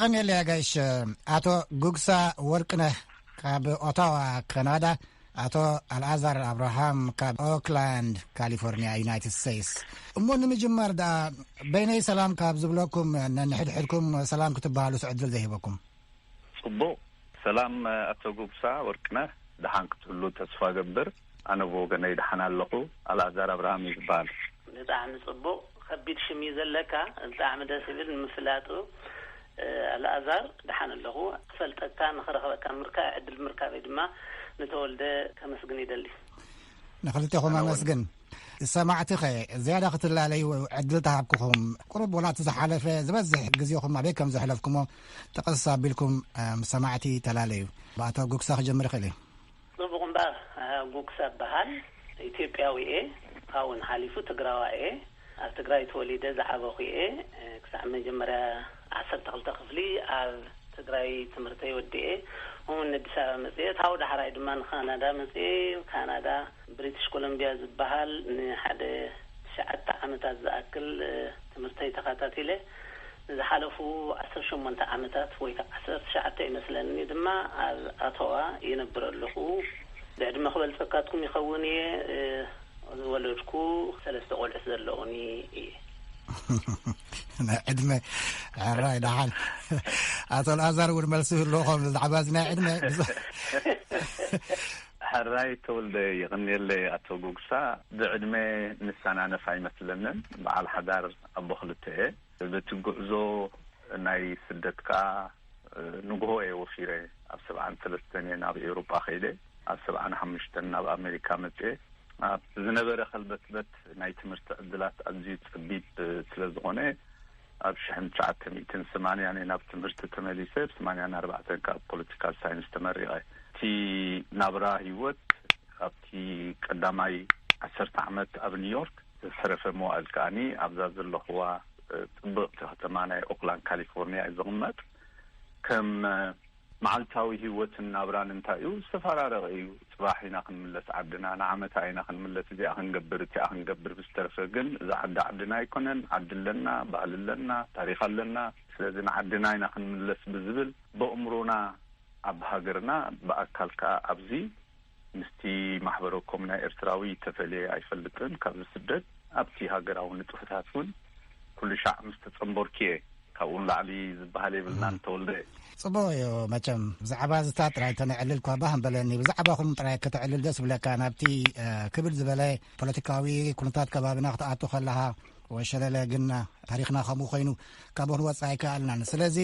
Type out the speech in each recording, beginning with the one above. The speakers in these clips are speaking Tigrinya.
ቀኒኤለ ኣጋይሽ። ኣቶ ጉግሳ ወርቅነህ ካብ ኦታዋ ካናዳ፣ ኣቶ ኣልኣዛር ኣብርሃም ካብ ኦክላንድ ካሊፎርኒያ ዩናይትድ ስቴትስ። እሞ ንምጅማር ደኣ በይነይ ሰላም ካብ ዝብለኩም፣ ነንሕድሕድኩም ሰላም ክትበሃሉስ ዕድል ዘይህበኩም? ጽቡቕ። ሰላም ኣቶ ጉብሳ ወርቅነህ፣ ደሓን ክትህሉ ተስፋ ገብር። ኣነ ብወገነይ ደሓን ኣለኹ። ኣልኣዛር ኣብርሃም እዩ ዝበሃል። ብጣዕሚ ጽቡቕ። ከቢድ ሽም እዩ ዘለካ። ብጣዕሚ ደስ ይብል ንምፍላጡ። ኣልኣዛር፣ ደሓን ኣለኹ። ክፈልጠካ፣ ንኽረኽበካ ምርካብ ዕድል ምርካበይ ድማ ንተወልደ ከመስግን ይደሊ። ንኽልቴኹም ኣመስግን። ሰማዕቲ ኸ ዝያዳ ክትላለዩ ዕድል ተሃብኩኹም። ቁሩብ ወላ እቲ ዝሓለፈ ዝበዝሕ ግዜኹም ኣበይ ከም ዘሕለፍኩሞ ጥቕስ ኣቢልኩም፣ ምስ ሰማዕቲ ተላለዩ። ብኣቶ ጉግሳ ክጀምር ይኽእል እዩ። ጽቡቕ እምበኣር፣ ጉግሳ እበሃል። ኢትዮጵያዊ እየ። ካብኡ ሓሊፉ ትግራዋይ እየ። ኣብ ትግራይ ተወሊደ ዝዓበኹ እየ። ክሳዕ መጀመርያ ዓሰርተ ክልተ ክፍሊ ኣብ ትግራይ ትምህርተይ ወዲኤ፣ እውን ኣዲስ ኣበባ መፅኤ፣ ታው ዳሕራይ ድማ ንካናዳ መፅኤ። ካናዳ ብሪቲሽ ኮሎምቢያ ዝበሃል ንሓደ ትሽዓተ ዓመታት ዝኣክል ትምህርተይ ተኸታቲለ። ንዝሓለፉ ዓሰርተ ሸሞንተ ዓመታት ወይ ከዓ ዓሰርተ ትሽዓተ ይመስለኒ ድማ ኣብ ኣቶዋ ይነብር ኣለኹ። ብዕድመ ክበልፀካትኩም ይኸውን እየ። ዝወለድኩ ሰለስተ ቆልዑት ዘለውኒ እየ። ናይ ዕድመ ሕራይ ደሓን። ኣቶ ኣልኣዛር እውን መልሲ ይህልዎ ከም ብዛዕባ እዚ ናይ ዕድመ ብዙ- ሕራይ ተወልደ፣ የቕንየለይ ኣቶ ጉግሳ። ብዕድመ ንሰናነፍ ኣይመስለንን። በዓል ሓዳር ኣቦ ክልተ እየ። በቲ ጉዕዞ ናይ ስደት ከዓ ንግሆ እየ ወፊረ። ኣብ ሰብዓን ሰለስተን እየ ናብ ኤውሮጳ ከይደ። ኣብ ሰብዓን ሓሙሽተን ናብ ኣሜሪካ መፅኤ። ኣብ ዝነበረ ከልበትበት ናይ ትምህርቲ ዕድላት ኣዝዩ ጸቢብ ስለ ዝኾነ፣ ኣብ ሽሕን ትሽዓተ ሚእትን ሰማንያን እየ ናብ ትምህርቲ ተመሊሰ። ብ ሰማንያን ኣርባዕተን ካብ ፖለቲካል ሳይንስ ተመሪቐ። እቲ ናብራ ህይወት ኣብቲ ቀዳማይ ዓሰርተ ዓመት ኣብ ኒውዮርክ፣ ዝተረፈ መዋእል ከኣኒ ኣብዛ ዘለኹዋ ጽብቕቲ ከተማ ናይ ኦክላንድ ካሊፎርኒያ እየ ዝቕመጥ። ከም መዓልታዊ ህይወትን ናብራን እንታይ እዩ? ዝተፈራረቐ እዩ። ጽባሕ ኢና ክንምለስ ዓድና፣ ንዓመታ ኢና ክንምለስ፣ እዚኣ ክንገብር፣ እቲኣ ክንገብር። ብዝተረፈ ግን እዛ ዓዲ ዓድና ኣይኮነን። ዓዲ ኣለና፣ ባህሊ ኣለና፣ ታሪኽ ኣለና። ስለዚ ንዓድና ኢና ክንምለስ ብዝብል፣ በእምሮና ኣብ ሃገርና፣ ብኣካል ከኣ ኣብዚ ምስቲ ማሕበረኮም ናይ ኤርትራዊ ተፈልየ ኣይፈልጥን። ካብዚ ስደት ኣብቲ ሃገራዊ ንጥፈታት እውን ኩሉ ሻዕ ምስ ተጸንበርኩ እየ። ካብኡ ንላዕሊ ዝበሃል የብልናን፣ ተወልደ። ጽቡቕ እዩ። መቸም ብዛዕባ እዚታት ጥራይ ተነዕልል እኳ ባህ ምበለኒ፣ ብዛዕባኹም ጥራይ ከተዕልል ደስ ይብለካ። ናብቲ ክብድ ዝበለ ፖለቲካዊ ኩነታት ከባቢና ክትኣቱ ከለኻ፣ ወሸለለ ግን ታሪኽና ከምኡ ኮይኑ ካብ ክንወጽእ ኣይከኣልናን። ስለዚ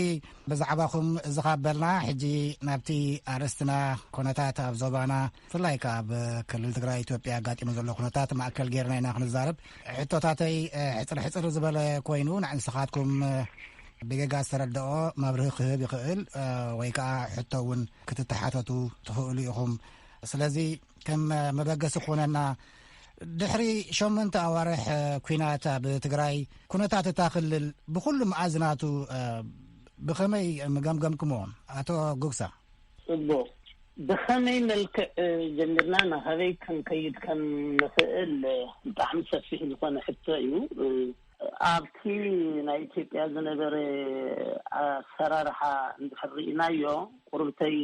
ብዛዕባኹም እዚ ካብ በልና፣ ሕጂ ናብቲ ኣርእስትና፣ ኩነታት ኣብ ዞባና፣ ብፍላይ ከኣ ኣብ ክልል ትግራይ ኢትዮጵያ ኣጋጢሙ ዘሎ ኩነታት ማእከል ጌርና ኢና ክንዛረብ። ሕቶታተይ ሕጽር ሕጽር ዝበለ ኮይኑ፣ ንስኻትኩም ብጌጋ ዝተረድኦ መብርሂ ክህብ ይኽእል፣ ወይ ከኣ ሕቶ እውን ክትተሓተቱ ትኽእሉ ኢኹም። ስለዚ ከም መበገሲ ክኾነና፣ ድሕሪ ሸሞንተ ኣዋርሕ ኲናት ኣብ ትግራይ፣ ኩነታት እታ ክልል ብኹሉ መኣዝናቱ ብኸመይ ምገምገምክሞ? ኣቶ ጉግሳ። ጽቡቕ። ብኸመይ መልክዕ ጀሚርና ናኸበይ ክንከይድ ከም ንኽእል ብጣዕሚ ሰፊሕ ዝኾነ ሕቶ እዩ። ኣብቲ ናይ ኢትዮጵያ ዝነበረ ኣሰራርሓ እንድሕር ርኢናዮ፣ ቁርብተይ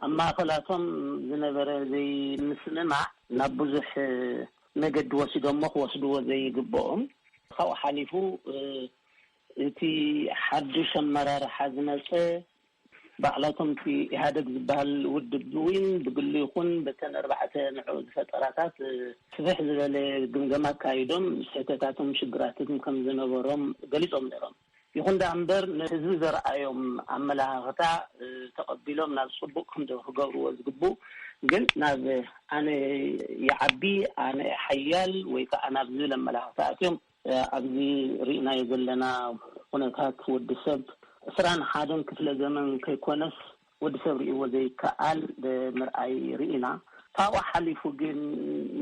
ኣብ ማእኸላቶም ዝነበረ ዘይምስምማዕ ናብ ብዙሕ መገዲ ወሲዶሞ ክወስድዎ ዘይግብኦም። ካብኡ ሓሊፉ እቲ ሓዱሽ ኣመራርሓ ዝመፀ ባዕላቶም እቲ ኢህኣደግ ዝበሃል ውድብ እውን ብግሉ ይኹን በተን ኣርባዕተ ንዑ ዝፈጠራታት ስፍሕ ዝበለ ግምገማ ኣካይዶም ስሕተታቶም ሽግራትን ከም ዝነበሮም ገሊፆም ነይሮም። ይኹን ደኣ እምበር ንህዝቢ ዘርኣዮም ኣመላኻኽታ ተቐቢሎም ናብ ፅቡቕ ክንዲ ክገብርዎ ዝግብኡ ግን ናብ ኣነ ይዓቢ ኣነ ሓያል ወይ ከዓ ናብ ዝብል ኣመላኻኽታ ኣትዮም ኣብዚ ርኢናዮ ዘለና ኩነታት ወዲ ሰብ ዕስራን ሓደን ክፍለ ዘመን ከይኮነስ ወዲ ሰብ ርእይዎ ዘይከኣል ምርኣይ ርኢና። ካብኡ ሓሊፉ ግን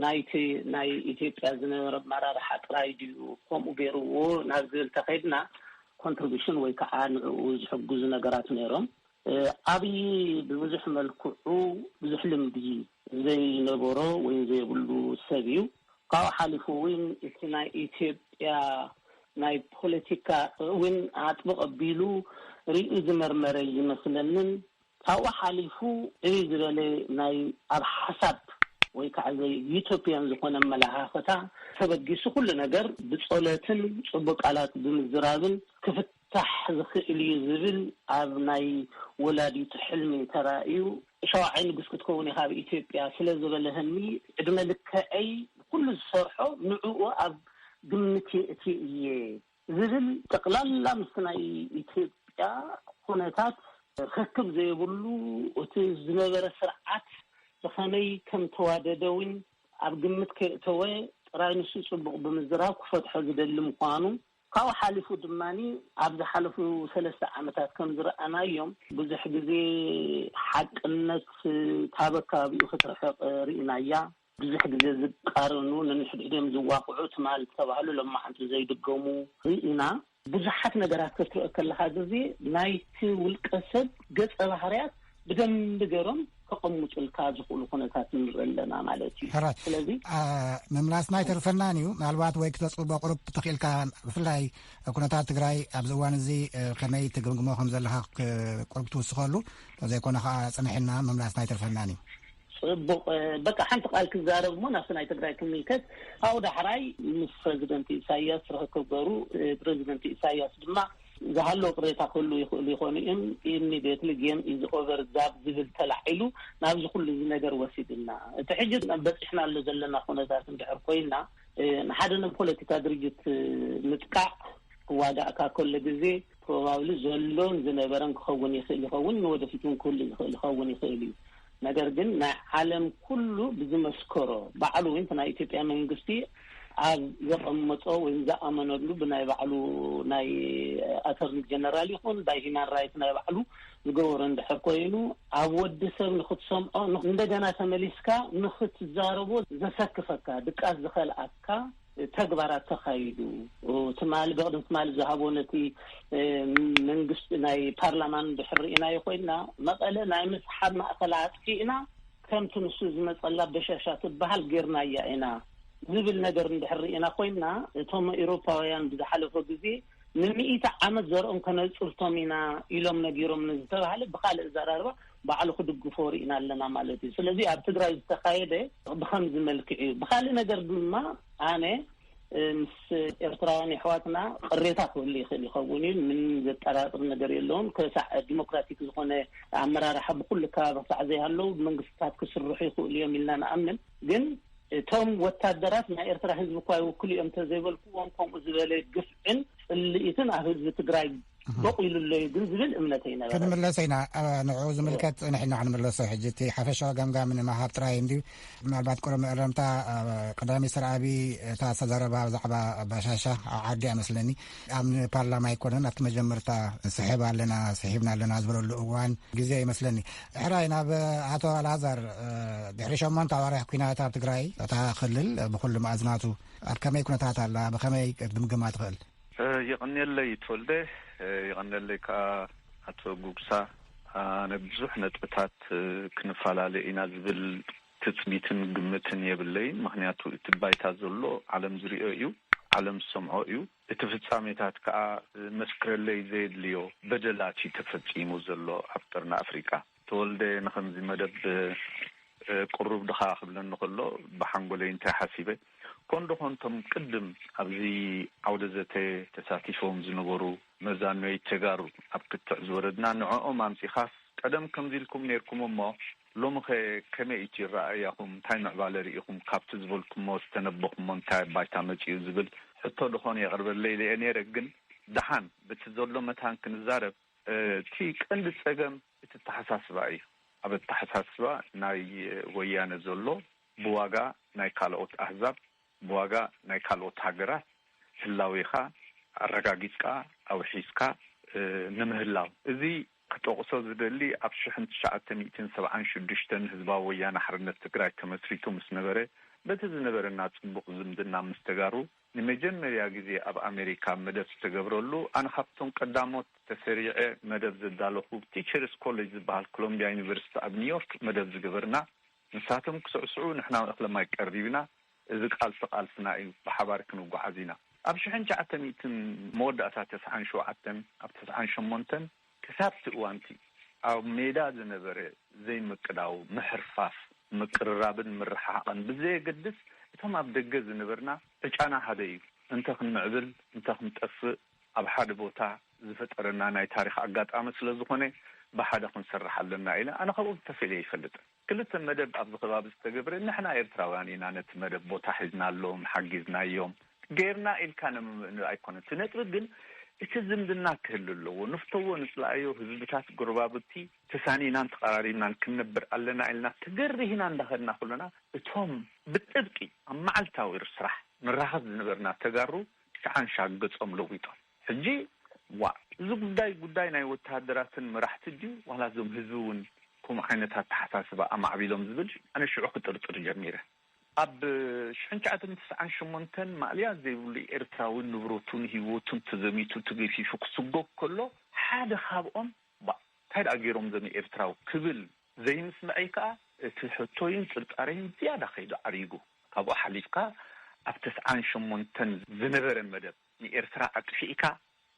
ናይቲ ናይ ኢትዮጵያ ዝነበረ ኣመራርሓ ጥራይ ድዩ ከምኡ ገይርዎ ናብ ዝብል ተኸይድና ኮንትሪቢሽን ወይ ከዓ ንዕኡ ዝሕግዙ ነገራት ነይሮም። ኣብይ ብብዙሕ መልክዑ ብዙሕ ልምዲ ዘይነበሮ ወይ ዘይብሉ ሰብ እዩ። ካብኡ ሓሊፉ እውን እቲ ናይ ኢትዮጵያ ናይ ፖለቲካ እውን ኣጥብቕ ኣቢሉ ርእዩ ዝመርመረ ይመስለንን፣ ካብኡ ሓሊፉ ዕብይ ዝበለ ናይ ኣብ ሓሳብ ወይ ከዓ ዘይ ዩቶፒያን ዝኾነ ኣመለኻኽታ ተበጊሱ፣ ኩሉ ነገር ብጸሎትን ጽቡቅ ቃላት ብምዝራብን ክፍታሕ ዝኽእል እዩ ዝብል ኣብ ናይ ወላዲቱ ሕልሚ ተራእዩ፣ ሸውዓይ ንጉስ ክትከውን ኢኻ ኣብ ኢትዮጵያ ስለ ዝበለህኒ፣ ዕድመ ልክዐይ ኩሉ ዝሰርሖ ንዕኡ ኣብ ግምት የእትየ እየ ዝብል፣ ጠቕላላ ምስ ናይ ኢትዮጵያ ኩነታት ርክብ ዘይብሉ፣ እቲ ዝነበረ ስርዓት ብኸመይ ከም ተዋደደ እውን ኣብ ግምት ከየእተወ፣ ጥራይ ንሱ ጽቡቕ ብምዝራብ ክፈትሖ ዝደሊ ምዃኑ፣ ካብኡ ሓሊፉ ድማ ኣብ ዝሓለፉ ሰለስተ ዓመታት ከም ዝረኣናዮም፣ ብዙሕ ግዜ ሓቅነት ካብ ኣከባቢኡ ክትርሕቕ ርኢናያ። ብዙሕ ግዜ ዝቃረኑ፣ ነንሕድሕዶም ዝዋቕዑ ትማል ዝተባህሉ ሎማዓንቲ ዘይድገሙ ርኢና። ብዙሓት ነገራት ክትርኢ ከለኻ ግዜ ናይቲ ውልቀ ሰብ ገጸ ባህርያት ብደንቢ ገይሮም ከቐምጡልካ ዝኽእሉ ኩነታት ንርኢ ኣለና ማለት እዩ። ሕራይ። ስለዚ አ፣ ምምላስና ኣይተርፈናን እዩ። ምናልባት ወይ ክተጽብቦ ቁሩብ ተኽኢልካ፣ ብፍላይ ኩነታት ትግራይ ኣብዚ እዋን እዚ፣ እ፣ ከመይ ትግምግሞ ከም ዘለኻ ክ-፣ ቁሩብ ትውስኸሉ፣ ተዘይኮነ ከዓ ጽንሕና ምምላስና ኣይተርፈናን እዩ። ጽቡቕ። እ፣ በቃ ሓንቲ ቃል ክዛረብ እሞ ናብቲ ናይ ትግራይ ክምልከት። ካብኡ ዳሕራይ ምስ ፕረዚደንት ኢሳያስ ርኽክብ ገሩ፣ እ፣ ፕረዚደንት ኢሳያስ ድማ ዝሃለወ ቅሬታ ክህሉ ይኽእሉ ይኾኑ እዮም። ኢሚዲየትሊ ጌም ኢዝ ኦቨር ዛብ ዝብል ተላዒሉ ናብዚ ኩሉ እዚ ነገር ወሲድና። እቲ ሕጂ በፂሕናሉ ዘለና ኩነታት እንድሕር ኮይና፣ እ፣ ንሓደ ናይ ፖለቲካ ድርጅት፣ እ፣ ምጥቃዕ ክዋጋእካ ከሎ ግዜ ፕሮባብሊ ዘሎን ዝነበረን ክኸውን ይኽእል ይኸውን፣ ንወደፊት እውን ክህሉ ዝኽእል ይኸውን ይኽእል እዩ። ነገር ግን ናይ ዓለም ኩሉ ብዝመስከሮ፣ ባዕሉ እውን እቲ ናይ ኢትዮጵያ መንግስቲ ኣብ ዘቐመጦ ወይም ዝኣመነሉ ብናይ ባዕሉ ናይ ኣተርኒ ጀነራል ይኹን ናይ ሂማን ራይት ናይ ባዕሉ ዝገበሮ እንድሕር ኮይኑ፣ ኣብ ወዲ ሰብ ንክትሰምዖ፣ ን-፣ እንደገና ተመሊስካ ንክትዛረቦ ዘሰክፈካ፣ ድቃስ ዝኸልኣካ ተግባራት ተኻይዱ። ትማሊ፣ ብቕድሚ ትማሊ ዝሃቦ ነቲ፣ እ፣ መንግስቲ ናይ ፓርላማን ድሕር ርኢናዮ ኮይና፣ መቐለ ናይ ምስሓብ ማእኸላ ኣጥፊእና፣ ከምቲ ንሱ ዝመጸላ በሻሻ ትበሃል ጌርናያ ኢና ዝብል ነገር እንድሕር ርኢና ኮይና፣ እቶም ኤውሮፓውያን ብዝሓለፈ ግዜ ንሚእቲ ዓመት ዘርኦም ከነጽርቶም ኢና ኢሎም ነጊሮም ንዝተባህለ ብኻልእ ኣዘራርባ ባዕሉ ክድግፎ ርኢና ኣለና ማለት እዩ። ስለዚ ኣብ ትግራይ ዝተኻየደ ብኸምዚ መልክዕ እዩ። ብኻልእ ነገር ድማ ኣነ፣ እ፣ ምስ ኤርትራውያን ኣሕዋትና ቅሬታ ክህሉ ይኽእል ይኸውን እዩ። ምን ዘጠራጥር ነገር የለውም። ክሳዕ ዲሞክራቲክ ዝኾነ ኣመራርሓ ብኩሉ ከባቢ ክሳዕ ዘይሃለዉ መንግስታት ክስርሑ ይኽእሉ እዮም ኢልና ንኣምን። ግን እቶም ወታደራት ናይ ኤርትራ ህዝቢ እኳ ይውክሉ እዮም እንተዘይበልክዎም፣ ከምኡ ዝበለ ግፍዕን ጽልኢትን ኣብ ህዝቢ ትግራይ እህ። በቂሉ ኣሎ እዩ ግን ዝብል እምነት ኣይነበረ። ክንምለስ ኢና። እ፣ ንዕኡ ዝምልከት ንሕና ክንምለሶ፣ ሕጂ እቲ ሓፈሻዊ ገምጋም ንምሃብ ጥራይ እንድዩ። ምናልባት ቅድሚ መእረምታ፣ እ፣ ቀዳማይ ሚኒስትር ኣብይ እታ ዝተዛረባ ብዛዕባ ባሻሻ ኣብ ዓዲ እያ መስለኒ። ኣብ ፓርላማ ኣይኮነን፣ ኣብቲ መጀመርታ ስሕብ ኣለና፣ ስሒብና ኣለና ዝበለሉ እዋን ግዜ ይመስለኒ። ሕራይ ናብ ኣቶ ኣልኣዛር፣ እ፣ ድሕሪ ሸሞንተ ኣዋርሕ ኲናት ኣብ ትግራይ፣ እታ ክልል ብኹሉ መኣዝናቱ ኣብ ከመይ ኩነታት ኣላ? ብኸመይ ክትግምግማ ትኽእል? እ፣ የቐንየለይ ተወልደ፣ እ፣ የቐንየለይ ከኣ ኣቶ ጉግሳ። ኣነ ብዙሕ ነጥብታት፣ እ፣ ክንፈላለ ኢና ዝብል ትጽቢትን ግምትን የብለይን። ምኽንያቱ እቲ ባይታ ዘሎ ዓለም ዝሪኦ እዩ፣ ዓለም ዝሰምዖ እዩ። እቲ ፍጻሜታት ከኣ፣ እ፣ መስክረለይ ዘየድልዮ በደላት እዩ ተፈጺሙ ዘሎ ኣብ ቀርኒ ኣፍሪቃ። ተወልደ ንኸምዚ መደብ፣ እ፣ ቅሩብ ድኻ ክብለኒ ከሎ ብሓንጎለይ እንታይ ሓሲበ፣ ኮን ዶ ኮን እቶም ቅድም ኣብዚ ዓውደ ዘተ ተሳቲፎም ዝነበሩ መዛኖይ ተጋሩ ኣብ ክትዕ ዝወረድና፣ ንዕኦም ኣምጺኻስ ቀደም ከምዚ ኢልኩም ነይርኩም እሞ ሎምኸ ከመይ እቲ ረኣያኹም፣ እንታይ ምዕባለ ርኢኹም፣ ካብቲ ዝበልኩሞ ዝተነበኹሞ እንታይ ባይታ መጺኡ ዝብል ሕቶ ዶ ኮን የቕርበለይ ኢለ እየ ነይረ። ግን ደሓን በቲ ዘሎ መታን ክንዛረብ፣ እ፣ እቲ ቀንዲ ጸገም እቲ ኣተሓሳስባ እዩ። ኣብ ኣተሓሳስባ ናይ ወያነ ዘሎ ብዋጋ ናይ ካልኦት ኣህዛብ፣ ብዋጋ ናይ ካልኦት ሃገራት ህላዌኻ ኣረጋጊጽካ ኣውሒስካ፣ እ፣ ንምህላው። እዚ ክጠቕሶ ዝደሊ ኣብ ሽሕን ትሽዓተ ሚእትን ሰብዓን ሽዱሽተን ህዝባዊ ወያነ ሓርነት ትግራይ ተመስሪቱ ምስ ነበረ፣ በቲ ዝነበረና ጽቡቕ ዝምድና ምስ ተጋሩ ንመጀመርያ ግዜ ኣብ ኣሜሪካ መደብ ዝተገብረሉ፣ ኣነ ካብቶም ቀዳሞት ተሰሪዐ መደብ ዘዳለኹ፣ ቲቸርስ ኮሌጅ ዝበሃል ኮሎምቢያ ዩኒቨርሲቲ ኣብ ኒውዮርክ መደብ ዝገበርና፣ ንሳቶም ክስዕስዑ ንሕና እኽለ ማይ ቀሪብና፣ እዚ ቃልሲ ቃልስና እዩ፣ ብሓባር ክንጓዓዝ ኢና። ኣብ ሽሕን ትሽዓተ ሚእትን መወዳእታ ተስዓን ሸውዓተን ኣብ ተስዓን ሸሞንተን ክሳብ እቲ እዋንቲ ኣብ ሜዳ ዝነበረ ዘይምቅዳው፣ ምሕርፋፍ፣ ምቅርራብን ምርሓቕን ብዘየገድስ፣ እቶም ኣብ ደገ ዝነበርና ዕጫና ሓደ እዩ። እንተ ክንምዕብል እንተ ክንጠፍእ ኣብ ሓደ ቦታ ዝፈጠረና ናይ ታሪኽ ኣጋጣሚ ስለ ዝኾነ፣ ብሓደ ክንሰርሕ ኣለና ኢለ ኣነ ካብኦም ተፈልየ ይፈልጥ። ክልተ መደብ ኣብዚ ከባቢ ዝተገብረ፣ ንሕና ኤርትራውያን ኢና ነቲ መደብ ቦታ ሒዝናሎም፣ ሓጊዝናዮም፣ ገይርና ኢልካ ነምምእን ኣይኮነ እቲ ነጥቢ። ግን እቲ ዝምድና ክህሉ ኣለዎ። ንፍተዎ ንጽላእዮ ህዝብታት ጎረባብቲ ተሳኒናን ተቐራሪብናን ክንነብር ኣለና ኢልና ተገሪህና እንዳኸድና ኩለና፣ እቶም ብጥብቂ ኣብ መዓልታዊ ስራሕ ንራኸብ ዝነበርና ተጋሩ፣ ክዓንሻ ገጾም ለዊጦም። ሕጂ፣ ዋ፣ እዚ ጉዳይ ጉዳይ ናይ ወተሃደራትን መራሕቲ ድዩ፣ ዋላ እዞም ህዝቢ እውን ከምኡ ዓይነት ኣተሓሳስባ ኣማዕቢሎም ዝብል ኣነ ሽዑ ክጥርጥር ጀሚረ። ኣብ ሽሕን ትሽዓተ ሚእትን ተስዓን ሸሞንተን ማእልያ ዘይብሉ ኤርትራዊ ንብረቱን ህይወቱን ተዘሚቱ ተገፊፉ ክስጎግ ከሎ፣ ሓደ ካብኦም፣ ባ፣ እንታይ ደኣ ገይሮም ዘም ኤርትራዊ ክብል ዘይምስምዐይ ከኣ፣ እቲ ሕቶይን ጥርጣረይን ዝያዳ ከይዱ ዓሪጉ። ካብኡ ሓሊፍካ ኣብ ተስዓን ሸሞንተን ዝነበረ መደብ ንኤርትራ ኣጥፊእካ፣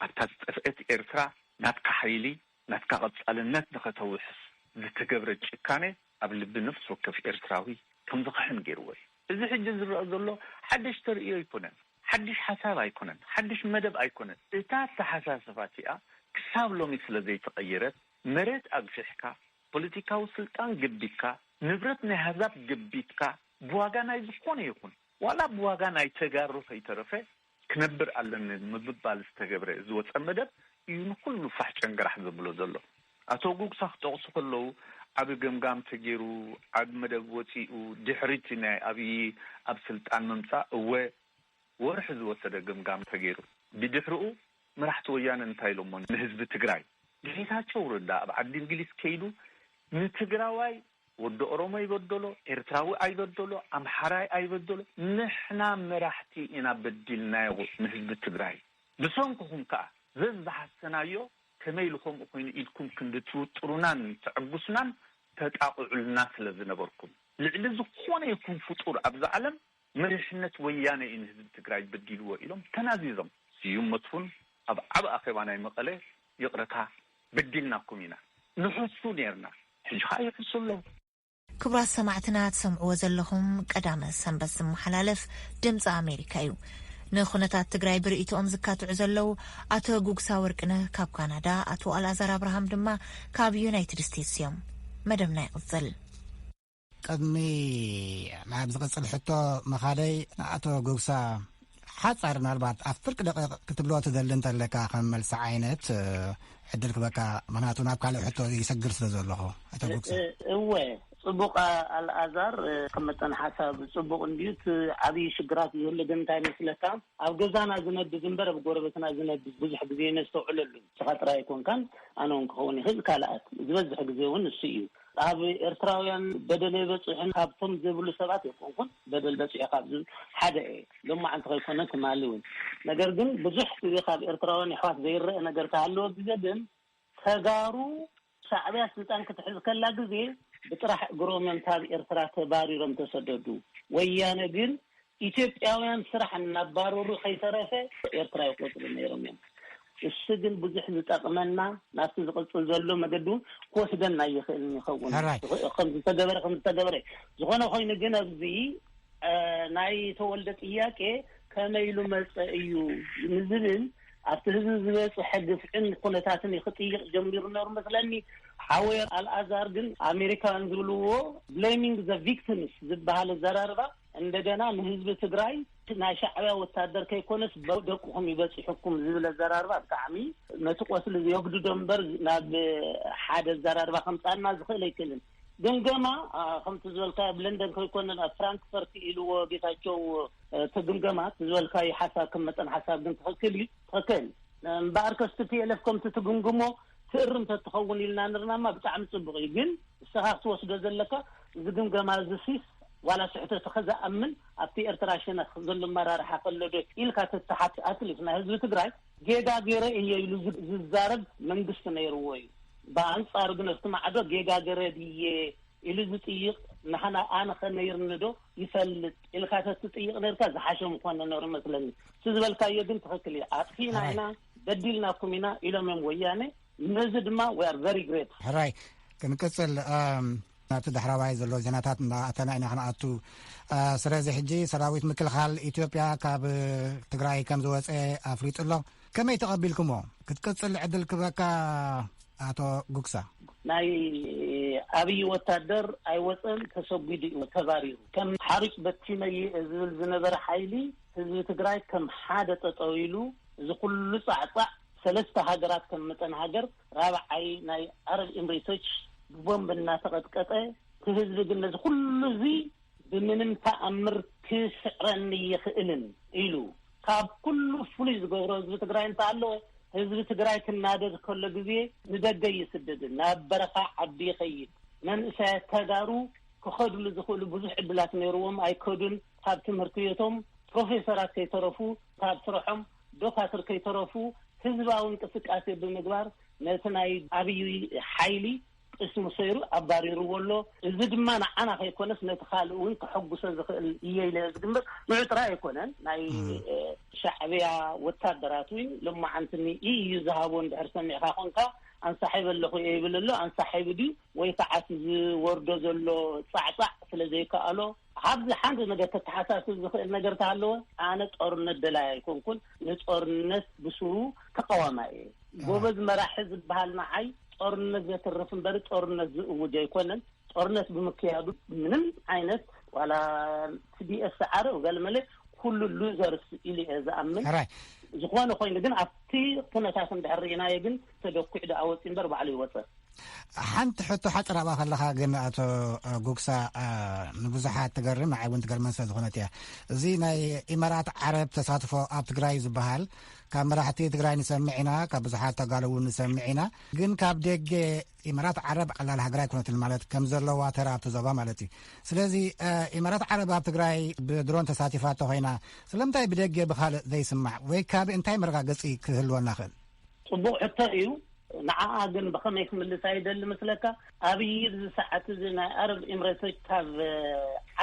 ኣብታ ዝጠፍአት ኤርትራ ናትካ ሓይሊ፣ ናትካ ቀጻልነት ንኸተውሕስ ዝተገብረ ጭካኔ ኣብ ልቢ ነፍሲ ወከፍ ኤርትራዊ ከም ዝኸሕን ገይርዎ እዩ። እዚ ሕጂ ዝረአ ዘሎ ሓድሽ ተርእዮ ኣይኮነን፣ ሓድሽ ሓሳብ ኣይኮነን፣ ሓድሽ መደብ ኣይኮነን። እታ ኣተሓሳስባ እቲኣ ክሳብ ሎሚ ስለ ዘይተቐየረት፣ መሬት ኣግፊሕካ፣ ፖለቲካዊ ስልጣን ገቢትካ፣ ንብረት ናይ ኣህዛብ ገቢትካ፣ ብዋጋ ናይ ዝኾነ ይኹን፣ ዋላ ብዋጋ ናይ ተጋሩ ከይተረፈ ክነብር ኣለኒ ምብባል ዝተገብረ ዝወፀ መደብ እዩ ንኩሉ ፋሕ ጨንገራሕ ዘብሎ ዘሎ። ኣቶ ጉግሳ ክጠቕሱ ከለዉ፣ ዓቢ ገምጋም ተገይሩ፣ ዓቢ መደብ ወፂኡ፣ ድሕሪቲ ናይ ኣብዪ ኣብ ስልጣን ምምፃእ፣ እወ፣ ወርሒ ዝወሰደ ገምጋም ተገይሩ። ብድሕሪኡ መራሕቲ ወያነ እንታይ ኢሎሞ ንህዝቢ ትግራይ? ጌታቸው ረዳ ኣብ ዓዲ እንግሊዝ ከይዱ ንትግራዋይ፣ ወዲ ኦሮሞ ይበደሎ፣ ኤርትራዊ ኣይበደሎ፣ ኣምሓራይ ኣይበደሎ፣ ንሕና መራሕቲ ኢና በዲልናዮ ንህዝቢ ትግራይ። ብሰንክኹም ከኣ ዘዝሓሰናዮ ከመይ ኢሉ ከምኡ ኮይኑ ኢልኩም ክንዲ ትውጥሩናን ተዕጉስናን ተጣቕዑልና ስለ ዝነበርኩም፣ ልዕሊ ዝኾነ ይኹን ፍጡር ኣብዚ ዓለም መሪሕነት ወያነ እዩ ንህዝቢ ትግራይ በዲልዎ ኢሎም ተናዚዞም። ስዩም መስፉን ኣብ ዓቢ ኣኼባ ናይ መቐለ ይቕረታ በዲልናኩም ኢና ንሕሱ ነርና፣ ሕጂ ኸኣ ይሕሱ ኣለዉ። ክቡራት ሰማዕትና ትሰምዕዎ ዘለኹም ቀዳመ ሰንበት ዝመሓላለፍ ድምፂ ኣሜሪካ እዩ። ንኹነታት ትግራይ ብርእይቶኦም ዝካትዑ ዘለዉ ኣቶ ጉግሳ ወርቅነህ ካብ ካናዳ፣ ኣቶ ኣልኣዛር ኣብርሃም ድማ ካብ ዩናይትድ ስቴትስ እዮም። መደብና ይቕፅል። ቅድሚ ናብ ዝቕጽል ሕቶ ምኻደይ፣ ኣቶ ጉግሳ፣ ሓጻር፣ ምናልባት ኣብ ፍርቂ ደቂቕ ክትብሎ ትደሊ እንተለካ፣ ከም መልሲ ዓይነት፣ እ፣ ዕድል ክበካ፣ ምኽንያቱ ናብ ካልእ ሕቶ ይሰግር ስለ ዘለኹ። ኣቶ ጉግሳ። እ-፣ እወ፣ ጽቡቕ፣ ኣ-፣ ኣልኣዛር፣ እ፣ ከም መጠን ሓሳብ ጽቡቕ እንድዩ። እቲ ዓብዪ ሽግራት ዝህሉ ግን እንታይ መስለካ? ኣብ ገዛና ዝነብዝ እምበር ኣብ ጎረቤትና ዝነብዝ ብዙሕ ግዜ ነስተውዕለሉ። ንስኻ ጥራይ ኣይኮንካን፣ ኣነ እውን ክኸውን ይኽእል፣ ካልኣት። ዝበዝሕ ግዜ እውን እሱ እዩ። ኣብ ኤርትራውያን በደል ኣይበጽሕን፣ ካብቶም ዝብሉ ሰባት ኣይኮንኩን፣ በደል በጺሑ ካብ ዝብል ሓደ እየ። ሎማዓንቲ ከይኮነ ትማሊ እውን። ነገር ግን ብዙሕ ግዜ ካብ ኤርትራውያን የሕዋት ዘይረአ ነገር ክሃለወ ግዜ ግን፣ ተጋሩ ሻዕብያ ስልጣን ክትሕዝ ከላ ግዜ ብጥራሕ እግሮም እዮም ካብ ኤርትራ ተባሪሮም ተሰደዱ። ወያነ ግን ኢትዮጵያውያን ስራሕ እናባረሩ ከይተረፈ ኤርትራ ይቆጽሩ ነይሮም እዮም። እሱ ግን ብዙሕ ዝጠቕመና፣ ናብቲ ዝቕጽል ዘሎ መገዲ እውን ክወስደና ይኽእል ይኸውን። ሕራይ። ከም ዝተገበረ፣ ከም ዝተገበረ። ዝኾነ ኮይኑ ግን ኣብዚ፣ እ፣ ናይ ተወልደ ጥያቄ ከመይ ኢሉ መጸ እዩ ንዝብል፣ ኣብቲ ህዝቢ ዝበጽሐ ግፍዕን ኩነታትን እዩ ክጥይቕ ጀሚሩ ነሩ መስለኒ። ሓወይ ኣልኣዛር ግን ኣሜሪካውያን ዝብልዎ blaming the victims ዝበሃል ኣዘራርባ፣ እንደገና ንህዝቢ ትግራይ ናይ ሻዕብያ ወታደር ከይኮነስ በ-፣ ደቅኹም ይበጽሑኩም ዝብል ኣዘራርባ ብጣዕሚ ነቲ ቆስሊ የጉድዶ እምበር ናብ ሓደ ኣዘራርባ ከምጻና ዝኽእል ኣይክእልን። ግምገማ፣ ኣ፣ ከምቲ ዝበልካዮ ኣብ ለንደን ከይኮነን ኣብ ፍራንክፈርት ኢልዎ ጌታቸው፣ እ፣ እቲ ግምገማ፣ እቲ ዝበልካዮ ሓሳብ ከም መጠን ሓሳብ ግን ትኽክል እዩ፣ ትኽክል። እምበኣር ከስ ቲ ፒ ኤል ኤፍ ከምቲ ትግምግሞ ትእርም ተትኸውን ኢልና ንርናማ ብጣዕሚ ጽቡቕ እዩ። ግን ንስኻ ክትወስዶ ዘለካ እዚ ግምገማ እዚ ሲስ ዋላ ስሕተት ከዝኣምን ኣብቲ ኤርትራ ሸነኽ ዘሎ መራርሓ ከሎ ዶ ኢልካ ተትሓት፣ ኣትሊስት ናይ ህዝቢ ትግራይ ጌጋ ገይረ እየ ኢሉ ዝ-፣ ዝዛረብ መንግስቲ ነይርዎ እዩ። ብኣንጻሩ ግን ኣብቲ ማዕዶ ጌጋ ገይረ ድየ ኢሉ ዝጥይቕ ንሓና ኣነ ኸነይርኒ ዶ ይፈልጥ ኢልካ ተትጥይቕ ነርካ ዝሓሸ ምኾነ ነሩ መስለኒ። እቲ ዝበልካዮ ግን ትኽክል እዩ። ኣጥፊና ኢና፣ በዲልናኩም ኢና ኢሎም እዮም ወያነ። ነዚ ድማ we are very great። ሕራይ፣ ክንቅጽል ናብቲ ዳሕራዋይ ዘሎ ዜናታት እናኣተና ኢና ክንኣቱ። ስለዚ ሕጂ ሰራዊት ምክልኻል ኢትዮጵያ ካብ ትግራይ ከም ዝወፀ ኣፍሊጡ ኣሎ። ከመይ ተቐቢልኩሞ? ክትቅጽል ዕድል ክበካ ኣቶ ጉግሳ። ናይ ኣብይ ወታደር ኣይወፀን፣ ተሰጒዱ እዩ፣ ተባሪሩ። ከም ሓሩጭ በቲነይ ዝብል ዝነበረ ሓይሊ ህዝቢ ትግራይ ከም ሓደ ጠጠው ኢሉ፣ እዚ ኩሉ ጻዕጻዕ፣ ሰለስተ ሃገራት ከም መጠን ሃገር፣ ራብዓይ ናይ ዓረብ ኤምሬቶች ብቦምብ እናተቐጥቀጠ፣ እቲ ህዝቢ ግን ነዚ ኩሉ እዚ ብምንም ተኣምር ክስዕረኒ ይኽእልን ኢሉ ካብ ኩሉ ፍሉይ ዝገብሮ ህዝቢ ትግራይ እንተኣለወ፣ ህዝቢ ትግራይ ክናደድ ከሎ ግዜ ንደገ ይስደድን ናብ በረኻ ዓዲ ይኸይድ። መንእሰያት ተጋሩ ክኸድሉ ዝኽእሉ ብዙሕ ዕድላት ነይርዎም፣ ኣይከዱን። ካብ ትምህርቲ ቤቶም ፕሮፌሰራት ከይተረፉ፣ ካብ ስርሖም ዶካትር ከይተረፉ፣ ህዝባዊ እንቅስቃሴ ብምግባር ነቲ ናይ ኣብይ ሓይሊ ቅስሙ ሰይሩ ኣባሪርዎ ኣሎ። እዚ ድማ ንዓና ከይኮነስ ነቲ ካልእ እውን ከሐጉሶ ዝኽእል እየ ኢለ ዝግምት። ንዑ ጥራይ ኣይኮነን፣ ናይ ሻዕብያ ወታደራት እውን ሎማዓንቲ ንኢ እዩ ዝሃቦ። እንድሕር ሰሚዕካ ኮንካ፣ ኣንሳሒብ ኣለኹ እየ ይብል ኣሎ። ኣንሳሒብ ድዩ ወይ ከዓ እቲ ዝወርዶ ዘሎ ፃዕፃዕ ስለ ዘይከኣሎ፣ ኣብዚ ሓንቲ ነገር ከተሓሳስብ ዝኽእል ነገር ተሃለወ፣ ኣነ ጦርነት ደላይ ኣይኮንኩን፣ ንጦርነት ብስሩ ተቃዋማይ እየ። ጎበዝ መራሒ ዝበሃል ንዓይ ጦርነት ዘትርፍ እምበር ጦርነት ዝእውጅ ኣይኮነን። ጦርነት ብምክያዱ ምንም ዓይነት ዋላ ቲዲኤፍ ሰዓረ ገለመለ ኩሉ ሉዘርስ ኢሉ እየ ዝኣምን። ሕራይ። ዝኾነ ኮይኑ ግን ኣብቲ ኩነታት እንድሕር ርኢናዮ ግን ተደኩዕ ደኣ ወፂ እምበር ባዕሉ ይወፀ። ሓንቲ ሕቶ ሓፂር ኣብኣ ከለኻ ግን ኣቶ ጉግሳ ንብዙሓት ትገርም ንዓይ እውን ትገርመን ስለ ዝኾነት እያ። እዚ ናይ ኢማራት ዓረብ ተሳትፎ ኣብ ትግራይ ዝበሃል ካብ መራሕቲ ትግራይ ንሰምዕ ኢና፣ ካብ ብዙሓት ተጋሩ እውን ንሰምዕ ኢና። ግን ካብ ደገ ኢማራት ዓረብ ቀላል ሃገር ኣይኮነትን ማለት ከም ዘለዋ ተራ ኣብቲ ዞባ ማለት እዩ። ስለዚ ኢማራት ዓረብ ኣብ ትግራይ ብድሮን ተሳቲፋ ተኮይና ስለምንታይ ብደገ ብካልእ ዘይስማዕ ወይ ካብ እንታይ መረጋገፂ ክህልወና ክእል? ፅቡቕ ሕቶ እዩ። ንዓኣ ግን ብኸመይ ክምልሳ ይደሊ መስለካ? ኣብይ እዚ ሰዓት እዚ ናይ ኣረብ ኤምሬቶች ካብ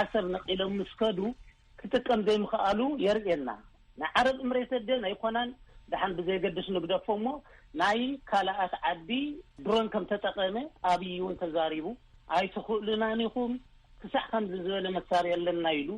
ዓሰብ ነቒሎም ምስ ከዱ ክጥቀም ዘይምኽኣሉ የርእየና። ናይ ዓረብ ኤምሬቶች ደን ኣይኮናን፣ ደሓን ብዘየገድስ ንግደፎ እሞ ናይ ካልኣት ዓዲ ድሮን ከም ተጠቐመ ኣብይ እውን ተዛሪቡ። ኣይትኽእሉናን ኢኹም፣ ክሳዕ ከምዚ ዝበለ መሳርያ ኣለና ኢሉ።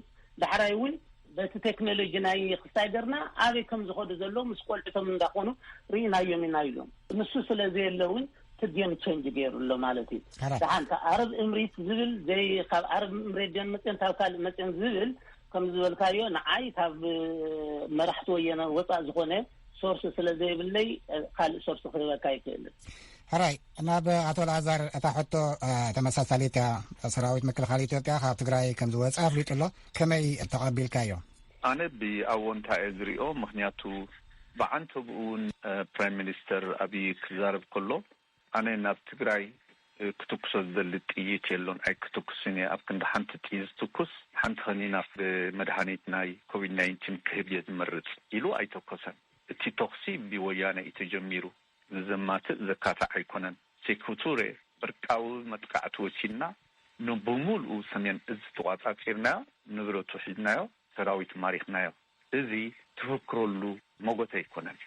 ዳሕራይ እውን በቲ ቴክኖሎጂ ናይ ክሳይ ገርና ኣበይ ከም ዝኸዱ ዘለዉ ምስ ቆልዕቶም እንዳኾኑ ርኢናዮም ኢና ኢሎም። ንሱ ስለ ዘየለ እውን እቲ ጌም ቸንጅ ገይሩ ኣሎ ማለት እዩ። ሕራይ። ደሓን ካብ ዓረብ እምሪት ዝብል ዘይ ካብ ዓረብ እምሬት ደን መፅን ካብ ካልእ መፅን ዝብል ከም ዝበልካዮ ንዓይ ካብ መራሕቲ ወየነ ወፃእ ዝኾነ ሶርስ ስለ ዘይብለይ ካልእ ሶርስ ክህበካ ኣይክእልን። ሕራይ፣ ናብ ኣቶ ኣልኣዛር እታ ሕቶ ተመሳሳሊት እያ። ሰራዊት ምክልኻል ኢትዮጵያ ካብ ትግራይ ከም ዝወፀ ኣፍሊጡ ኣሎ። ከመይ ተቐቢልካዮ? ኣነ ብኣወንታ እየ ዝሪኦ። ምኽንያቱ ብዓንተብኡ እውን ፕራይም ሚኒስተር ኣብይ ክዛረብ ከሎ ኣነ ናብ ትግራይ ክትኩሶ ዝደሊ ጥይት የሎን፣ ኣይክትኩስን እየ። ኣብ ክንዲ ሓንቲ ጥይት ዝትኩስ ሓንቲ ከኒና ብመድሃኒት ናይ ኮቪድ ናይንቲን ክህብ እየ ዝመርፅ ኢሉ ኣይተኮሰን። እቲ ተኹሲ ብወያነ እዩ ተጀሚሩ። ንዘማትእ ዘካትዕ ኣይኮነን። ሴኩቱሬ ዕርቃዊ መጥቃዕቲ ወሲድና፣ ንብሙሉኡ ሰሜን እዝ ተቋጻጺርናዮ፣ ንብረቱ ሒዝናዮ፣ ሰራዊት ማሪኽናዮ። እዚ ትፍክረሉ መጎት ኣይኮነን።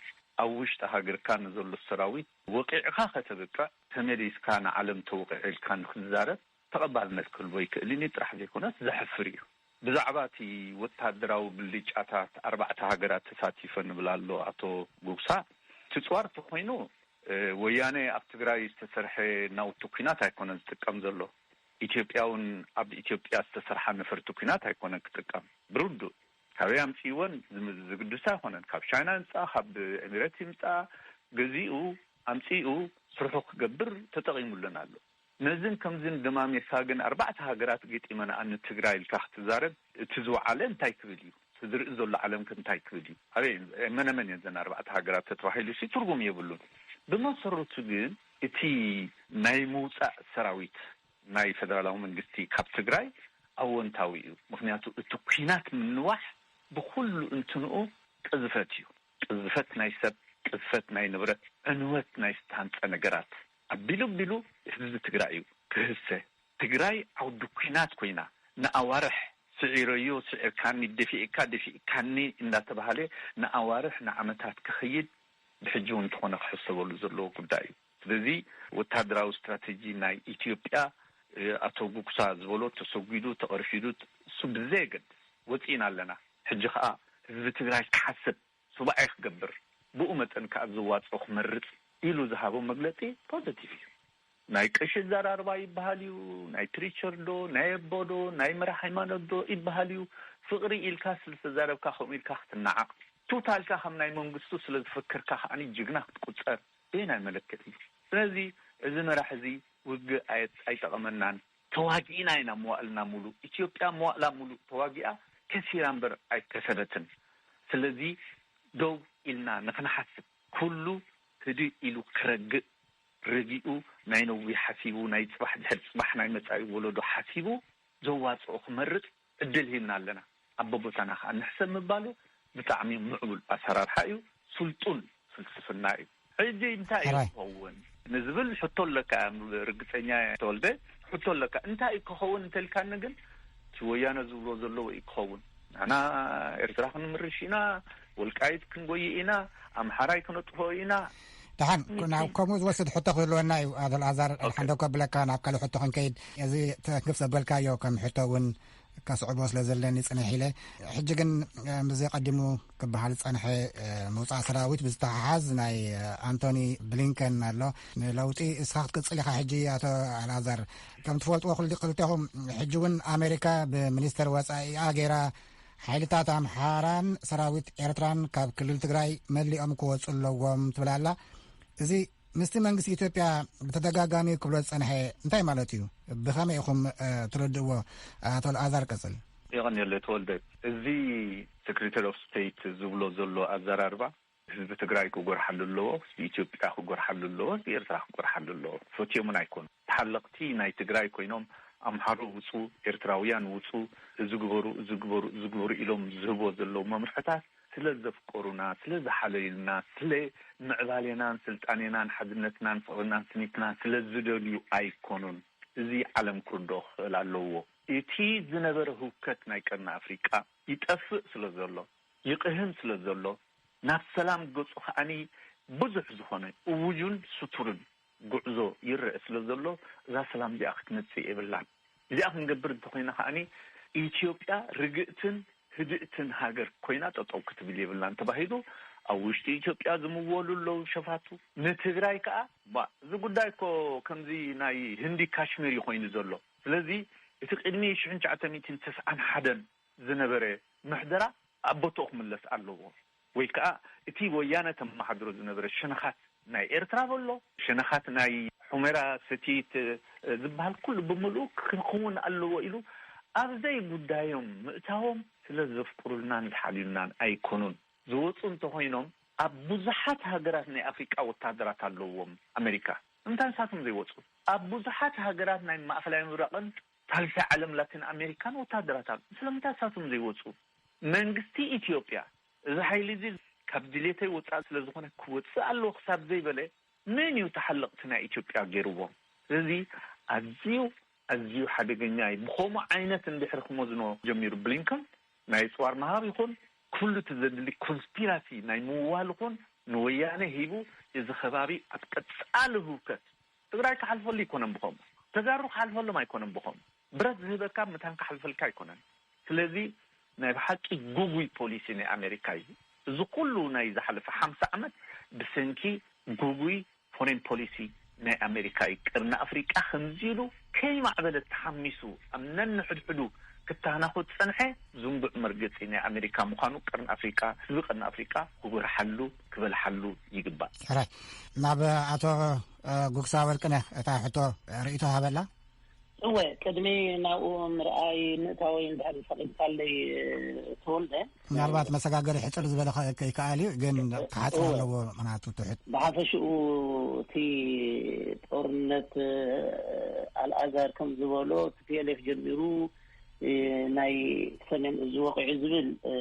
ኣብ ውሽጢ ሃገርካ ንዘሎ ሰራዊት ወቒዕኻ ከተብቅዕ፣ ተመሊስካ ንዓለም ተወቒዐ ኢልካ ንክትዛረብ ተቐባልነት ክህልዎ ኣይክእልን እዩ ጥራሕ ዘይኮነስ ዘሕፍር እዩ። ብዛዕባ እቲ ወታደራዊ ብልጫታት ኣርባዕተ ሃገራት ተሳቲፈ ንብል ኣሎ ኣቶ ጉግሳ። እቲ ጽዋር ተኾይኑ፣ እ፣ ወያነ ኣብ ትግራይ ዝተሰርሐ ናውቲ ኲናት ኣይኮነን ዝጥቀም ዘሎ። ኢትዮጵያ እውን ኣብ ኢትዮጵያ ዝተሰርሓ ነፈርቲ ኲናት ኣይኮነን ክጥቀም። ብርዱእ ካበይ ኣምጽእወን ዝም-፣ ዝግድስ ኣይኮነን። ካብ ቻይና ይምጻእ፣ ካብ ኤሚሬት ይምጻእ፣ ገዚኡ ኣምጺኡ ስርሑ ክገብር ተጠቒሙለን ኣሎ። ነዝን ከምዝን ደማሚርካ ግን ኣርባዕተ ሃገራት ገጢመንኣን ንትግራይ ኢልካ ክትዛረብ፣ እቲ ዝወዓለ እንታይ ክብል እዩ? እቲ ዝርኢ ዘሎ ዓለም ከ እንታይ ክብል እዩ? ኣበይ መነመን እየን ዘን ኣርባዕተ ሃገራት ተተባሂሉ ሲ ትርጉም የብሉን። ብመሰረቱ ግን እቲ ናይ ምውጻእ ሰራዊት ናይ ፌደራላዊ መንግስቲ ካብ ትግራይ ኣወንታዊ እዩ። ምኽንያቱ እቲ ኲናት ምንዋሕ ብኹሉ እንትንኡ ቅዝፈት እዩ። ቅዝፈት ናይ ሰብ፣ ቅዝፈት ናይ ንብረት፣ ዕንወት ናይ ዝተሃንጸ ነገራት ኣቢሉ ኣቢሉ ህዝቢ ትግራይ እዩ ክህሰ። ትግራይ ዓውዲ ኲናት ኮይና፣ ንኣዋርሕ፣ ስዒረዮ፣ ስዒርካኒ፣ ደፊእካ፣ ደፊእካኒ እንዳተባሃለ ንኣዋርሕ፣ ንዓመታት ክኸይድ፣ ብሕጂ እውን እንተኾነ ክሕሰበሉ ዘለዎ ጉዳይ እዩ። ስለዚ ወታደራዊ ስትራተጂ ናይ ኢትዮጵያ፣ እ፣ ኣቶ ጉግሳ ዝበሎ ተሰጒዱ፣ ተቐርፊዱ፣ እሱ ብዘየገድስ ወፂእና ኣለና። ሕጂ ኸኣ ህዝቢ ትግራይ ክሓስብ፣ ሱባኤ ክገብር፣ ብኡ መጠን ከኣ ዝዋፅኦ ክመርፅ ኢሉ ዝሃቦ መግለፂ ፖዘቲቭ እዩ። ናይ ቀሺ ኣዘራርባ ይበሃል እዩ፣ ናይ ፕሪቸር ዶ፣ ናይ ኣቦ ዶ፣ ናይ መራሕ ሃይማኖት ዶ ይበሃል እዩ። ፍቕሪ ኢልካ ስለ ዝተዛረብካ ከምኡ ኢልካ ክትነዓቕ፣ ቱታ ኢልካ ከም ናይ መንግስቱ ስለ ዝፈከርካ ከኣ ጅግና ክትቁጸር በየናይ መለክዒ እዩ? ስለዚ እዚ መራሒ እዚ ውግእ ኣየ-፣ ኣይጠቐመናን። ተዋጊእና ኢና መዋእልና ሙሉእ። ኢትዮጵያ መዋእላ ሙሉእ ተዋጊኣ ከሲራ እምበር ኣይከሰበትን። ስለዚ ደው ኢልና ንኽንሓስብ፣ ኩሉ ህድእ ኢሉ ክረግእ፣ ረጊኡ ናይ ነዊሕ ሓሲቡ፣ ናይ ጽባሕ ድሕሪ ጽባሕ ናይ መጻኢ ወለዶ ሓሲቡ ዘዋጽኦ ክመርጽ ዕድል ሂብና ኣለና። ኣብ ቦታና ከኣ ንሕሰብ ምባሉ ብጣዕሚ ምዕቡል ኣሰራርሓ እዩ፣ ስልጡን ፍልስፍና እዩ። ሕጂ እንታይ እዩ ሕራይ። ክኸውን ንዝብል ሕቶ ኣለካ፣ ርግጸኛ ተወልደ፣ ሕቶ ኣለካ። እንታይ እዩ ክኸውን እንተልካኒ ግን፣ እቲ ወያነ ዝብሎ ዘለዎ እዩ ክኸውን። ንሕና ኤርትራ ክንምርሽ ኢና፣ ወልቃይት ክንጎይ ኢና፣ ኣምሓራይ ክነጥፍኦ ኢና። ደሓን፣ ንቲ- ናብ ከምኡ ዝወስድ ሕቶ ክህልወና እዩ። ኣቶ ኣልኣዛር፣ ኦኬ። ሓንዶ ከብለካ ናብ ካልእ ሕቶ ክንከይድ። እዚ ተንክፍ ዘበልካዮ ከም ሕቶ እውን ከስዕቦ ስለ ዘለኒ ጽንሕ ኢለ። ሕጂ ግን፣ እ፣ ምስዚ ቀዲሙ ክበሃል ዝጸንሐ፣ እ፣ ምውጻእ ሰራዊት ብዝተሓሓዝ ናይ፣ እ፣ ኣንቶኒ ብሊንከን ኣሎ። ንለውጢ እስኻ ክትቅጽል ኢኻ ሕጂ ኣቶ ኣልኣዛር። ከም ትፈልጥዎ ክል-፣ ክልቴኹም ሕጂ እውን ኣሜሪካ ብሚኒስተር ወጻኢኣ ገይራ ሓይልታት ኣምሓራን ሰራዊት ኤርትራን ካብ ክልል ትግራይ መሊኦም ክወጹ ኣለዎም ትብል ኣላ። እዚ ምስቲ መንግስቲ ኢትዮጵያ ብተደጋጋሚ ክብሎ ዝጸንሐ እንታይ ማለት እዩ? ብኸመይ ኢኹም፣ እ፣ ትረድእዎ? ኣቶ ኣልኣዛር ቀጽል። የቐንየለይ ተወልደ። እዚ ሴክሬታሪ ኦፍ ስቴት ዝብሎ ዘሎ ኣዘራርባ ህዝቢ ትግራይ ክጎርሓሉ ኣለዎ፣ ህዝቢ ኢትዮጵያ ክጎርሓሉ ኣለዎ፣ ህዝቢ ኤርትራ ክጎርሓሉ ኣለዎ። ፈትዮምን ኣይኮኑን። ተሓለቕቲ ናይ ትግራይ ኮይኖም ኣምሓሩ ውጹ፣ ኤርትራውያን ውጹ፣ እዚ ግበሩ፣ እዚ ግበሩ፣ እዚ ግበሩ ኢሎም ዝህቦ ዘለዉ መምርሕታት ስለ ዘፍቀሩና፣ ስለ ዝሓለዩልና፣ ስለ ምዕባሌናን ስልጣኔናን ሓድነትናን ፍቕርናን ስኒትናን ስለ ዝደልዩ ኣይኮኑን። እዚ ዓለም ክርድኦ ክኽእል ኣለዎ። እቲ ዝነበረ ህውከት ናይ ቀርኒ ኣፍሪቃ ይጠፍእ ስለ ዘሎ፣ ይቕህም ስለ ዘሎ፣ ናብ ሰላም ገጹ ከኣኒ ብዙሕ ዝኾነ እውጁን ስቱርን ጉዕዞ ይረአ ስለ ዘሎ፣ እዛ ሰላም እዚኣ ክትመጽእ የብላን። እዚኣ ክንገብር እንተኾይና ከኣኒ ኢትዮጵያ ርግእትን ህድእትን ሃገር ኮይና ጠጠው ክትብል የብላን ተባሂሉ ኣብ ውሽጢ ኢትዮጵያ ዝምወሉ ኣለዉ ሸፋቱ። ንትግራይ ከኣ፣ ባ፣ እዚ ጉዳይ እኮ ከምዚ ናይ ህንዲ ካሽሚር እዩ ኮይኑ ዘሎ። ስለዚ እቲ ቅድሚ ሽሕን ትሽዓተ ሚእትን ተስዓን ሓደን ዝነበረ ምሕደራ ኣብ ቦትኡ ክምለስ ኣለዎ። ወይ ከኣ እቲ ወያነ ተመሓድሮ ዝነበረ ሸነኻት ናይ ኤርትራ በሎ፣ ሸነኻት ናይ ሑመራ ሰቲት፣ እ፣ ዝበሃል ኩሉ ብምሉኡ ክኸውን ኣለዎ ኢሉ ኣብ ዘይጉዳዮም ምእታዎም ስለ ዘፍቅሩልናን ዝሓልዩልናን ኣይኮኑን። ዝወጹ እንተኾይኖም ኣብ ብዙሓት ሃገራት ናይ ኣፍሪቃ ወታደራት ኣለዎም ኣሜሪካ። ንምንታይ ንሳቶም ዘይወጹ? ኣብ ብዙሓት ሃገራት ናይ ማእኸላይ ምብራቕን ሳልሳይ ዓለም ላቲን ኣሜሪካን ወታደራት ኣሎ። ስለምንታይ ንሳቶም ዘይወጹ? መንግስቲ ኢትዮጵያ እዚ ሓይሊ እዚ ካብ ድሌተይ ወጻኢ ስለ ዝኾነ ክወጽእ ኣለዎ ክሳብ ዘይበለ መን እዩ ተሓለቕቲ ናይ ኢትዮጵያ ገይርዎም? ስለዚ ኣዝዩ፣ ኣዝዩ ሓደገኛ እዩ። ብኸምኡ ዓይነት እንድሕሪ ክመዝኖ ጀሚሩ ብሊንከን ናይ ጽዋር ምሃብ ይኹን ኩሉ እቲ ዘድሊ ኮንስፒራሲ ናይ ምዋል ይኹን ንወያነ ሂቡ እዚ ከባቢ ኣብ ቀጻሊ ህውከት ትግራይ ክሓልፈሉ ኣይኮነን ብኸምኡ። ተጋሩ ክሓልፈሎም ኣይኮነን ብኸምኡ። ብረት ዝህበካ መታን ክሓልፈልካ ኣይኮነን። ስለዚ ናይ ብሓቂ ጉጉይ ፖሊሲ ናይ ኣሜሪካ እዩ። እዚ ኩሉ ናይ ዝሓለፈ ሓምሳ ዓመት ብሰንኪ ጉጉይ ፎሬን ፖሊሲ ናይ ኣሜሪካ እዩ። ቅርኒ ኣፍሪቃ ከምዚ ኢሉ ከይማዕበለ ተሓሚሱ ኣብ ነንሕድሕዱ ክተናኾት ዝጸንሐ ዝንቡዕ መርገጺ ናይ ኣሜሪካ ምዃኑ ቅርኒ ኣፍሪቃ፣ ህዝቢ ቅርኒ ኣፍሪቃ ክጎርሓሉ፣ ክበልሓሉ ይግባእ። ሕራይ፣ ናብ ኣቶ፣ እ፣ ጉግሳ ወርቅነህ እታ ሕቶ ርእይቶ ሃበላ። እወ፣ ቅድሚ ናብኡ ምርኣይ ምእታወይ እንድሕር ፈቒድካለይ፣ ተወልደ። ምናልባት መሰጋገሪ ሕጽር ዝበለ ከ-፣ ከይከኣል እዩ፣ ግን ክሓጽር እወ። ኣለዎ፣ ምኽንያቱ ትሑት። ብሓፈሽኡ እቲ ጦርነት፣ ኣልኣዛር ከም ዝበሎ፣ ቲ ፒ ኤል ኤፍ ጀሚሩ፣ እ፣ ናይ ሰሜን እዝ ወቒዑ ዝብል፣ እ፣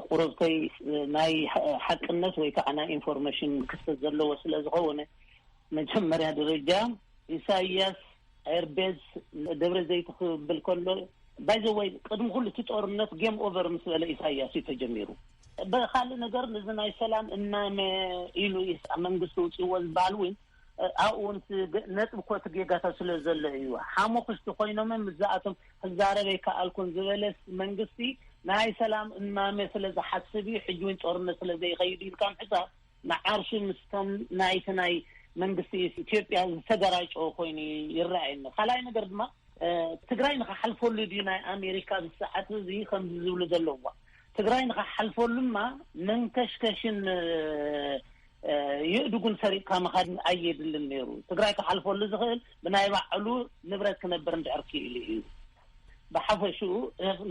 ቁረብተይ፣ እ፣ ናይ ሓ-፣ ሓቅነት ወይ ከዓ ናይ ኢንፎርሜሽን ክስተት ዘለዎ ስለ ዝኸውን፣ መጀመርያ ደረጃ ኢሳያስ ኤርቤዝ ደብረ ዘይት ክብል ከሎ፣ ባይ ዘ ወይ፣ ቅድሚ ኩሉ እቲ ጦርነት ጌም ኦቨር ምስ በለ ኢሳያስ እዩ ተጀሚሩ። ብካልእ ነገር፣ ነዚ ናይ ሰላም እማመ ኢሉ ኢስ መንግስቲ ውፅዎ ዝበሃል እውን ኣብኡ እውን ነጥቢ ኮቲ ጌጋታት ስለ ዘሎ እዩ። ሓሙኽሽቲ ኮይኖም ምስዛኣቶም ክዛረብ ኣይከኣልኩን ዝበለ መንግስቲ፣ ናይ ሰላም እማመ ስለ ዝሓስብ እዩ። ሕጂ እውን ጦርነት ስለ ዘይኸይድ ኢልካ ምሕሳብ፣ ንዓርሱ ምስቶም ናይቲ ናይ መንግስቲ ኢትዮጵያ ዝተገራጨወ ኮይኑ ይረኣየኒ። ካልኣይ ነገር ድማ፣ ትግራይ ንክሓልፈሉ ድዩ ናይ ኣሜሪካ ኣብዚ ሰዓት እዚ ከምዚ ዝብሉ ዘለዋ? ትግራይ ንክሓልፈሉማ መንከሽከሽን የእድጉን ሰሪቕካ ምኻድ ኣየድልን ነይሩ። ትግራይ ክሓልፈሉ ዝኽእል ብናይ ባዕሉ ንብረት ክነብር እንድሕር ክኢሉ እዩ። ብሓፈሽኡ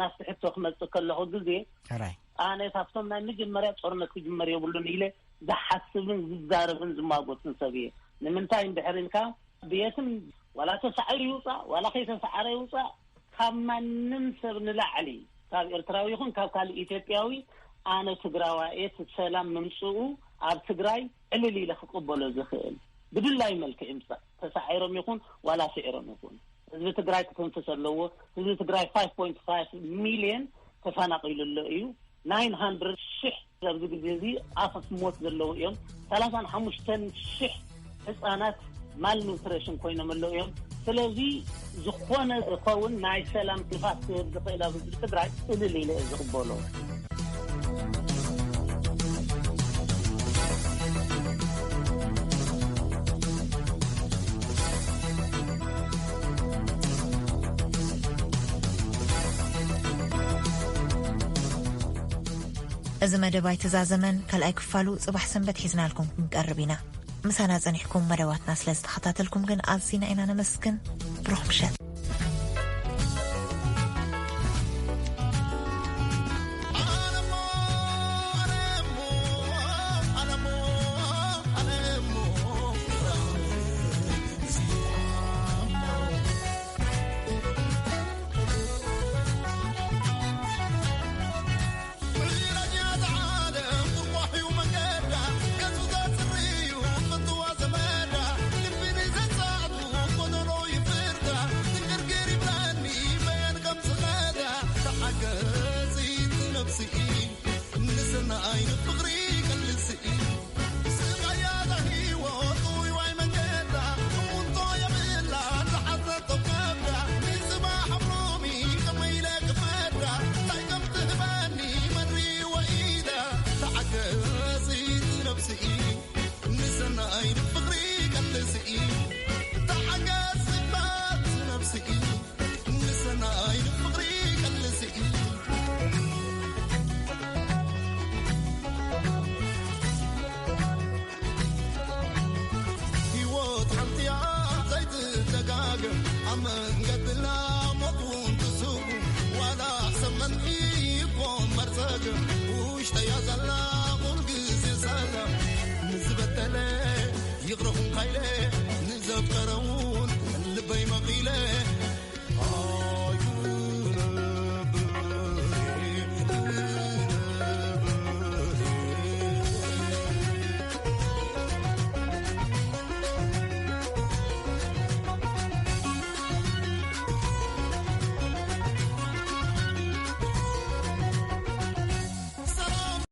ናብቲ ሕቶ ክመጽእ ከለኹ ግዜ፣ ኣነ ካብቶም ናይ መጀመርያ ጦርነት ክጅመር የብሉን ኢለ ዝሓስብን ዝዛረብን ዝማጎትን ሰብ እየ። ንምንታይ እንድሕር ኢልካ፣ ብየትም ዋላ ተሳዒሩ ይውፃእ ዋላ ከይተሳዓረ ይውፃእ፣ ካብ ማንም ሰብ ንላዕሊ፣ ካብ ኤርትራዊ ይኹን ካብ ካልእ ኢትዮጵያዊ፣ ኣነ ትግራዋይ እየ። እቲ ሰላም ምምፅኡ ኣብ ትግራይ ዕልል ኢለ ክቅበሎ ዝኽእል፣ ብድላዩ መልክዕ ይምፃእ፣ ተሳዒሮም ይኹን ዋላ ስዒሮም ይኹን፣ ህዝቢ ትግራይ ክትንፍስ ኣለዎ። ህዝቢ ትግራይ ፋይቭ ፖይንት ፋይቭ ሚልዮን ተፈናቒሉ ኣሎ እዩ። ናይን ሃንድረድ ሽሕ ኣብዚ ግዜ እዚ ኣፈፍ ሞት ዘለዉ እዮም። ሰላሳን ሓሙሽተን ሽሕ ህፃናት ማልኑትሪሽን ኮይኖም ኣለዉ እዮም። ስለዚ ዝኾነ ዝኸውን ናይ ሰላም ንፋስ ክህብ ዝኽእል ኣብ ህዝቢ ትግራይ እልል ኢለ እየ ዝቕበሎ። እዚ መደብ ኣይተዛዘመን። ካልኣይ ክፋሉ ጽባሕ ሰንበት ሒዝናልኩም ክንቀርብ ኢና። ምሳና ጸኒሕኩም መደባትና ስለ ዝተኸታተልኩም ግን ኣዚና ኢና ነመስግን። ብሩኽ ምሸት።